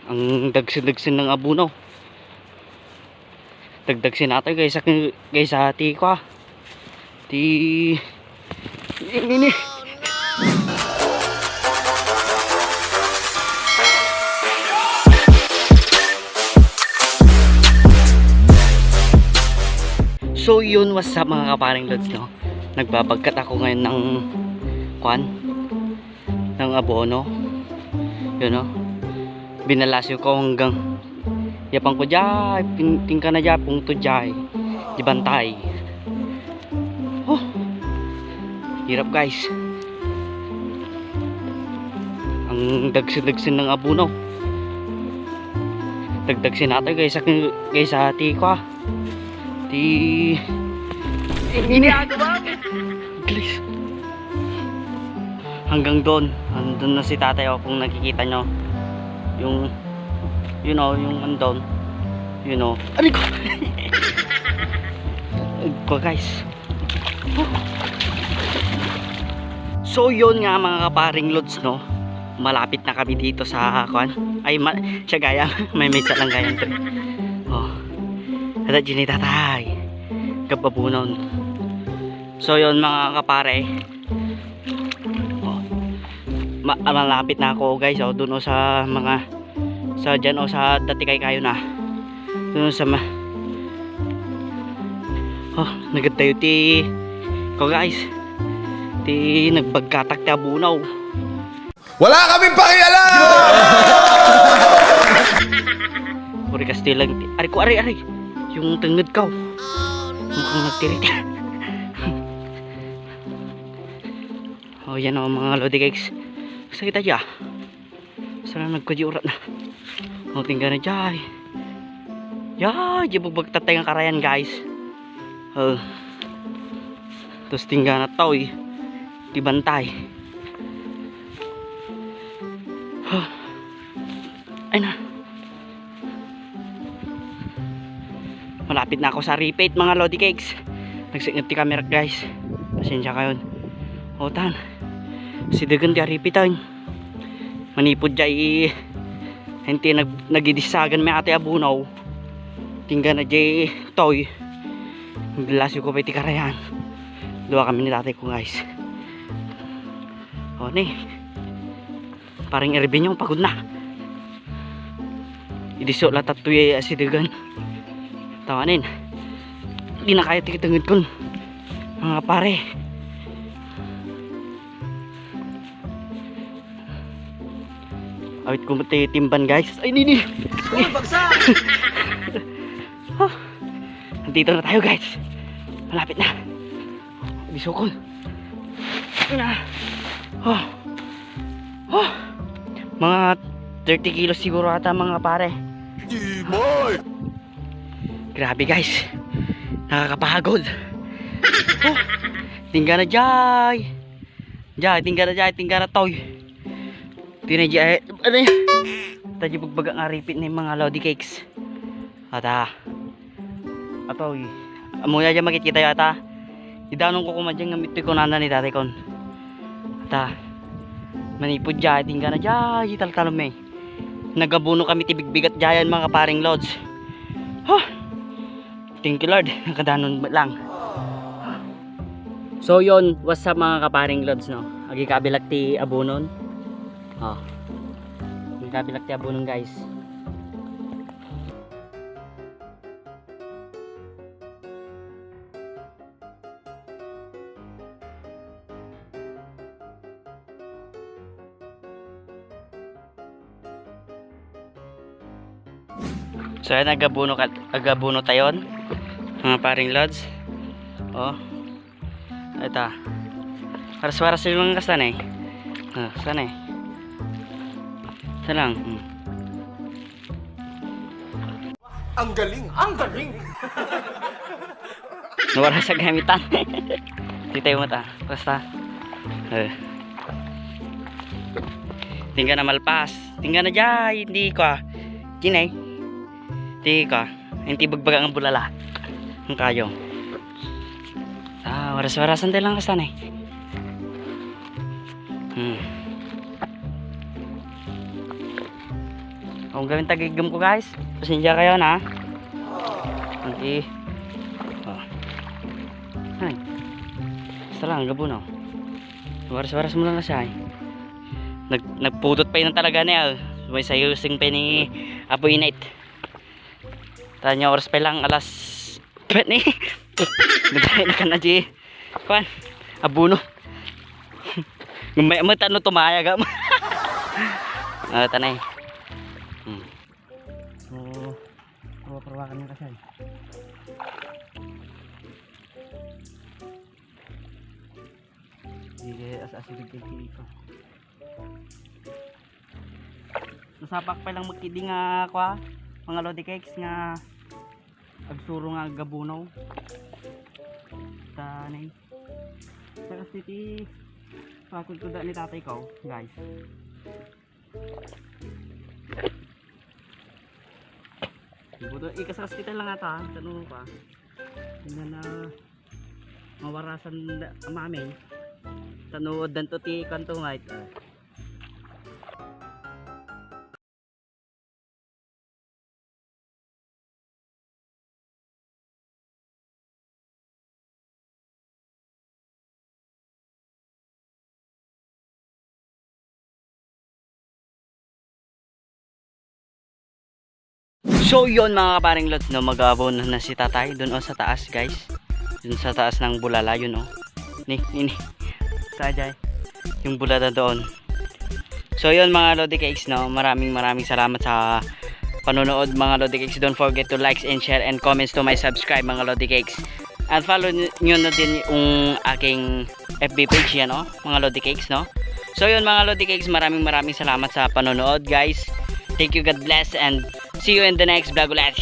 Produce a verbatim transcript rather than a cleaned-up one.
Ang dagsen-dagsen ng abono. Dagdagsen natin kaysa, kaysa ti kwa. Ti ini. So yun, what's up mga kaparing lods, no? Nagbabagkat ako ngayon ng kwan, ng abono. Yun, no? Binalasyo ko hanggang yapan ko dyan, pin-, tingka na dyan, pungto dyan. Di bantay. Oh, hirap, guys. Ang dagsin-dagsin ng abono. Dagdagsin natin kaysa, kaysa ti kwa. Ti... Ini. Please. Hanggang doon. Andun na si tatay, oh, kung nakikita nyo. Yung, you know, yung andun. You know. Aray ko! Aray ko, guys. So, yun nga, mga kaparing lods, no? Malapit na kami dito sa, kuan. Ay, ma-, siya gaya. May mesa lang gaya, pre. Oh. Ada, Ginny, tatay. Kababunon. So, yun, mga kapare. Oh. Ma-, malapit na ako, guys. Oh, dun, oh, sa mga, sa dyan, oh, sa dati kay kayo na. Dun, oh, sa ma-, oh, nagad tayo ti, ko, guys. Ti nagbagkatak ti abono. Wala kaming pakialam! Puri Kastilang. Ari ko, ari, ari. Yung tenged ko. Mukhang nagtirita. Oh, yan, oh, mga lodi cakes. Sakit aja. Sana nagkudi urat na. Oh, tingga na jay. Jay, di bagbagtatay nga karayan, guys. Oh. Tapos tingga na toy. Di bantay. Huh. Ay na. Malapit na ako sa repeat, mga lodi cakes. Nagsiknget ti camera, guys. Pasensya kayon. Otan. Sidagan ti repeat, ay. Manipod jay, enti nag-, nagidisagan may ate abunaw. Tingga na jay toy. Naglasyo ko pa iti karayan. Dua kami ni tatay ko, guys. O, ni. Parang Ervin yung pagod na. Idiso la tattoy ay asidegan. Tawanin. Di na kaya tikitungod kun. Mga pare. Awit ko mati timban, guys. Ay, di, di. Uy, bagsak! Huh. Nandito na tayo, guys. Malapit na. Bisukol. Ah. Oh. Oh. Mga thirty kilos siguro ata, mga pare. Di, boy! Grabe, guys. Nakakapagod. Oh. Tingga na jay. Jay, tingga na jay, tingga na toy. Tingga na jay. Ano yan? Tayo pagbaga nga repeat ni mga lodi cakes. Ata. Atoy. Amuya dyan makikita yata. Idanon ko kumadyan nga mitoy kunana ni tatay kon. Ata. Manipod dyan, tingga na dyan, italtalom eh. Nagabuno kami ti bigbigat dyan, mga paring lods. Huh! Thank you, Lord. Nakadanon lang. So yon, what's up, mga kaparing lods, no? Agikabilak ti abunon. Oh. Agikabilak ti abunon, guys. So, ayan, agabuno ka, agabuno tayon, mga paring lods. Oh. Ito. Waras-waras yung mga kastan eh. Oh, sana eh. Isa lang. Hmm. Ang galing! Ang galing! Nawara sa gamitan. Titay mo ta. Basta. Eh. Tingga na malpas. Tingga na jay. Hindi ko ah. Kinay. Hindi ko ah. Hindi bagbaga ang bulala. Ang kayo. Ah, waras-warasan tayo lang kastan eh. Hmm. Ang gamit tagigim ko, guys. Pasensya kayo na. Okay. Oh. Ay. Basta lang, gabunaw. Waras-waras mo lang kasi ay. Nag nagpudot pa yun talaga niya. May sayusing pa ni Apo Init. Tanya oras pa lang alas pet ni. Nagay na ka na di. Kwan. Abuno. Gumay mo tano tumayag am. Ah, tanay. Hmm. So, pruwa-pruwa kami kasi. Sige, as-, asigid kay Kiko. Nasapak pa lang magkidi nga, kwa, mga lodi cakes nga agsuro nga gabunaw. Tanay. Sa kasi ti, pakul ko da ni tatay ko, guys. Buto, ikasas kita lang ata, tanu pa. Tingnan na mawarasan da, mami. Tanu dan to ti kanto nga ito. So yun, mga kaparing lods, no, mag-aabon na si tatay dun, oh, sa taas, guys. Dun sa taas ng bulala, yun, oh. Ni, ni, ni. Sajay. Yung bulala doon. So yun, mga lodi cakes, no, maraming maraming salamat sa panonood, mga lodi cakes. Don't forget to likes and share and comments to my subscribe, mga lodi cakes. And follow nyo na din yung aking F B page, yan, oh, mga lodi cakes, no. So yun, mga lodi cakes, maraming maraming salamat sa panonood, guys. Thank you, God bless, and see you in the next vlog ulit.